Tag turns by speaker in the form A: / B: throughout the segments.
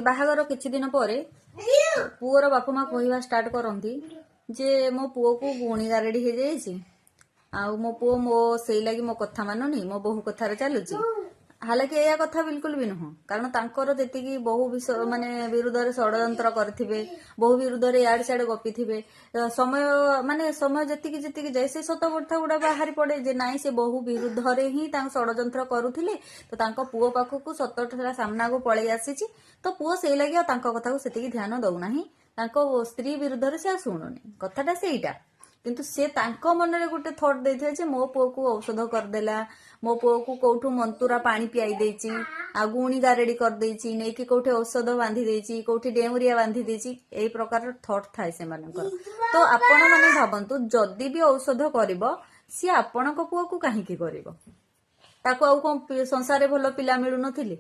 A: ବାହାଘର କିଛି ଦିନ ପରେ ପୁଅର ବାପା ମା କହିବା ଷ୍ଟାର୍ଟ କରନ୍ତି ଯେ ମୋ ପୁଅକୁ ଗୁଣି ଗାରେଡ଼ି ହେଇଯାଇଛି ଆଉ ମୋ ପୁଅ ମୋ ସେଇ ଲାଗି ମୋ କଥା ମାନୁନି, ମୋ ବୋହୂ କଥାରେ ଚାଲୁଛି। ହାଲାକି ଏଇଆ କଥା ବିଲକୁଲ ବି ନୁହଁ, କାରଣ ତାଙ୍କର ଯେତିକି ବୋହୂ ବିଷୟ ମାନେ ବିରୁଦ୍ଧରେ ଷଡଯନ୍ତ୍ର କରିଥିବେ, ବୋହୂ ବିରୁଦ୍ଧରେ ଇଆଡେ ସିଆଡେ ଗପିଥିବେ, ସମୟ ମାନେ ସମୟ ଯେତିକି ଯେତିକି ଯାଏ, ସେ ସତ କଥା ଗୁଡା ବାହାରି ପଡେ ଯେ ନାଇଁ, ସେ ବୋହୂ ବିରୁଦ୍ଧରେ ହିଁ ତାଙ୍କ ଷଡଯନ୍ତ୍ର କରୁଥିଲେ। ତ ତାଙ୍କ ପୁଅ ପାଖକୁ ସତଟା ସାମ୍ନାକୁ ପଳେଇ ଆସିଛି, ତ ପୁଅ ସେଇ ଲାଗି ଆଉ ତାଙ୍କ କଥାକୁ ସେତିକି ଧ୍ୟାନ ଦଉନାହିଁ, ତାଙ୍କ ସ୍ତ୍ରୀ ବିରୁଦ୍ଧରେ ସେ ଆଉ ଶୁଣୁନି। କଥାଟା ସେଇଟା। କିନ୍ତୁ ସେ ତାଙ୍କ ମନରେ ଗୋଟେ ଥଟ୍ ଦେଇଥିବେ ଯେ ମୋ ପୁଅକୁ ଔଷଧ କରିଦେଲା, ମୋ ପୁଅକୁ କୋଉଠୁ ମନ୍ତୁରା ପାଣି ପିଆଇ ଦେଇଛି, ଆଉ ଗୁଣି ଗାରେଡି କରିଦେଇଛି, ନେଇକି କୋଉଠି ଔଷଧ ବାନ୍ଧି ଦେଇଛି, କୋଉଠି ଡେଉଁରିଆ ବାନ୍ଧି ଦେଇଛି। ଏଇ ପ୍ରକାରର ଥଟ୍ ଥାଏ ସେମାନଙ୍କର। ତ ଆପଣ ମାନେ ଭାବନ୍ତୁ, ଯଦି ବି ଔଷଧ କରିବ, ସିଏ ଆପଣଙ୍କ ପୁଅକୁ କାହିଁକି କରିବ? ତାକୁ ଆଉ କଣ ସଂସାରରେ ଭଲ ପିଲା ମିଳୁନଥିଲେ?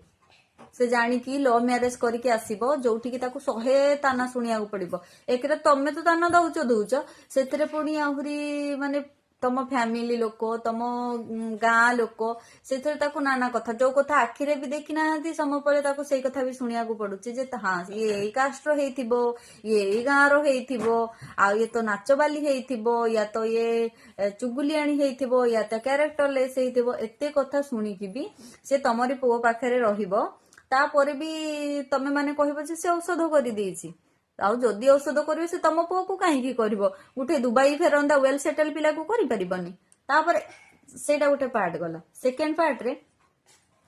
A: ସେ ଜାଣିକି ଲଭ୍ ମ୍ୟାରେଜ କରିକି ଆସିବ, ଯୋଉଠିକି ତାକୁ 100 ତାନା ଶୁଣିବାକୁ ପଡିବ। ଏକରେ ତମେ ତ ତାନା ଦଉଛ ଦଉଛ, ସେଥିରେ ପୁଣି ଆହୁରି ମାନେ ତମ ଫ୍ୟାମିଲି ଲୋକ, ତମ ଗାଁ ଲୋକ, ସେଥିରେ ତାକୁ ନାନା କଥା, ଯୋଉ କଥା ଆଖିରେ ବି ଦେଖି ନାହାନ୍ତି, ସମୟ ପରେ ତାକୁ ସେଇ କଥା ବି ଶୁଣିବାକୁ ପଡୁଛି ଯେ ହଁ, ଇଏ ଏଇ କାଷ୍ଟର ହେଇଥିବ, ଇଏ ଏଇ ଗାଁର ହେଇଥିବ, ଆଉ ଇଏ ତ ନାଚବାଲି ହେଇଥିବ, ୟା ତ ଇଏ ଚୁଗୁଲିଆଣୀ ହେଇଥିବ, ୟା ତ କ୍ୟାରେକ୍ଟରଲେସ୍ ହେଇଥିବ। ଏତେ କଥା ଶୁଣିକି ବି ସେ ତମରି ପୁଅ ପାଖରେ ରହିବ। ତାପରେ ବି ତମେ ମାନେ କହିବ ଯେ ସେ ଔଷଧ କରିଦେଇଛି। ଆଉ ଯଦି ଔଷଧ କରିବ, ସେ ତମ ପୁଅକୁ କାହିଁକି କରିବ? ଗୋଟେ ଦୁବାଇ ଫେରନ୍ତା ୱେଲ୍ ସେଟେଲ ପିଲାକୁ କରିପାରିବନି? ତାପରେ ସେଇଟା ଗୋଟେ ପାର୍ଟ ଗଲା। ସେକେଣ୍ଡ ପାର୍ଟରେ,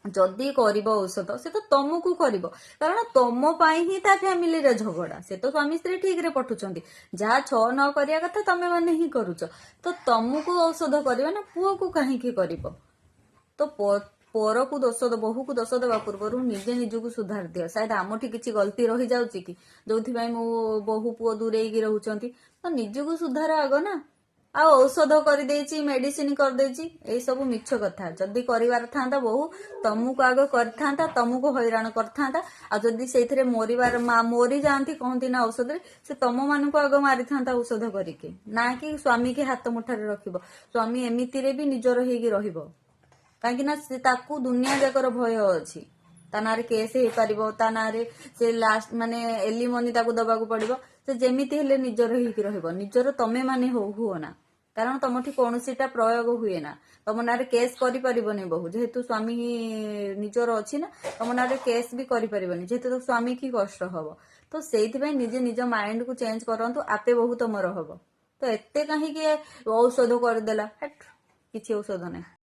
A: ଯଦି କରିବ ଔଷଧ, ସେ ତ ତମକୁ କରିବ, କାରଣ ତମ ପାଇଁ ହିଁ ତା ଫ୍ୟାମିଲିରେ ଝଗଡା। ସେ ତ ସ୍ୱାମୀ ସ୍ତ୍ରୀ ଠିକରେ ପଠୁଛନ୍ତି, ଯାହା ଛଅ ନ କରିବା କଥା ତମେ ମାନେ ହିଁ କରୁଛ। ତ ତମକୁ ଔଷଧ କରିବ ନା, ପୁଅକୁ କାହିଁକି କରିବ? ତ ପରକୁ ଦୋଷ, ବୋହୂକୁ ଦୋଷ ଦେବା ପୂର୍ବରୁ ନିଜେ ନିଜକୁ ସୁଧାର ଦିଅ। ସାୟଦ ଆମଠି କିଛି ଗଲତି ରହିଯାଉଛି କି, ଯୋଉଥିପାଇଁ ମୋ ବୋହୂ ପୁଅ ଦୂରେଇକି ରହୁଛନ୍ତି? ତ ନିଜକୁ ସୁଧାର ଆଗ ନା। ଆଉ ଔଷଧ କରିଦେଇଛି, ମେଡିସିନ କରିଦେଇଛି, ଏଇ ସବୁ ମିଛ କଥା। ଯଦି କରିବାର ଥାନ୍ତା, ବୋହୂ ତମକୁ ଆଗ କରିଥାନ୍ତା, ତମକୁ ହଇରାଣ କରିଥାନ୍ତା। ଆଉ ଯଦି ସେଇଥିରେ ମରିବାର ମା ମରି ଯାଆନ୍ତି କହନ୍ତି ନା ଔଷଧରେ, ସେ ତମ ମାନଙ୍କୁ ଆଗ ମାରିଥାନ୍ତା ଔଷଧ କରିକି, ନା କି ସ୍ୱାମୀକି ହାତ ମୁଠାରେ ରଖିବ। ସ୍ୱାମୀ ଏମିତିରେ ବି ନିଜର ହେଇକି ରହିବ, କାହିଁକି ନା ସେ ତାକୁ ଦୁନିଆ ଯାକର ଭୟ ଅଛି। ତା ନାଁରେ କେସ୍ ହେଇପାରିବ, ତା ନାଁରେ ସେ ଲାଷ୍ଟ ମାନେ ଏଲିମନି ତାକୁ ଦବାକୁ ପଡିବ। ସେ ଯେମିତି ହେଲେ ନିଜର ହେଇକି ରହିବ। ନିଜର ତମେ ମାନେ ହଉ ହୁଅ ନା, କାରଣ ତମଠି କୌଣସିଟା ପ୍ରୟୋଗ ହୁଏ ନା। ତମ ନାଁରେ କେସ୍ କରିପାରିବନି ବୋହୂ, ଯେହେତୁ ସ୍ୱାମୀ ନିଜର ଅଛି ନା। ତମ ନାଁରେ କେସ୍ ବି କରିପାରିବନି, ଯେହେତୁ ତ ସ୍ୱାମୀ କି କଷ୍ଟ ହବ। ତ ସେଇଥିପାଇଁ ନିଜେ ନିଜ ମାଇଣ୍ଡକୁ ଚେଞ୍ଜ କରନ୍ତୁ, ଆପେ ବୋହୂ ତମର ହବ। ତ ଏତେ କାହିଁକି ଔଷଧ କରିଦେଲା? ହେଟ୍, କିଛି ଔଷଧ ନାହିଁ।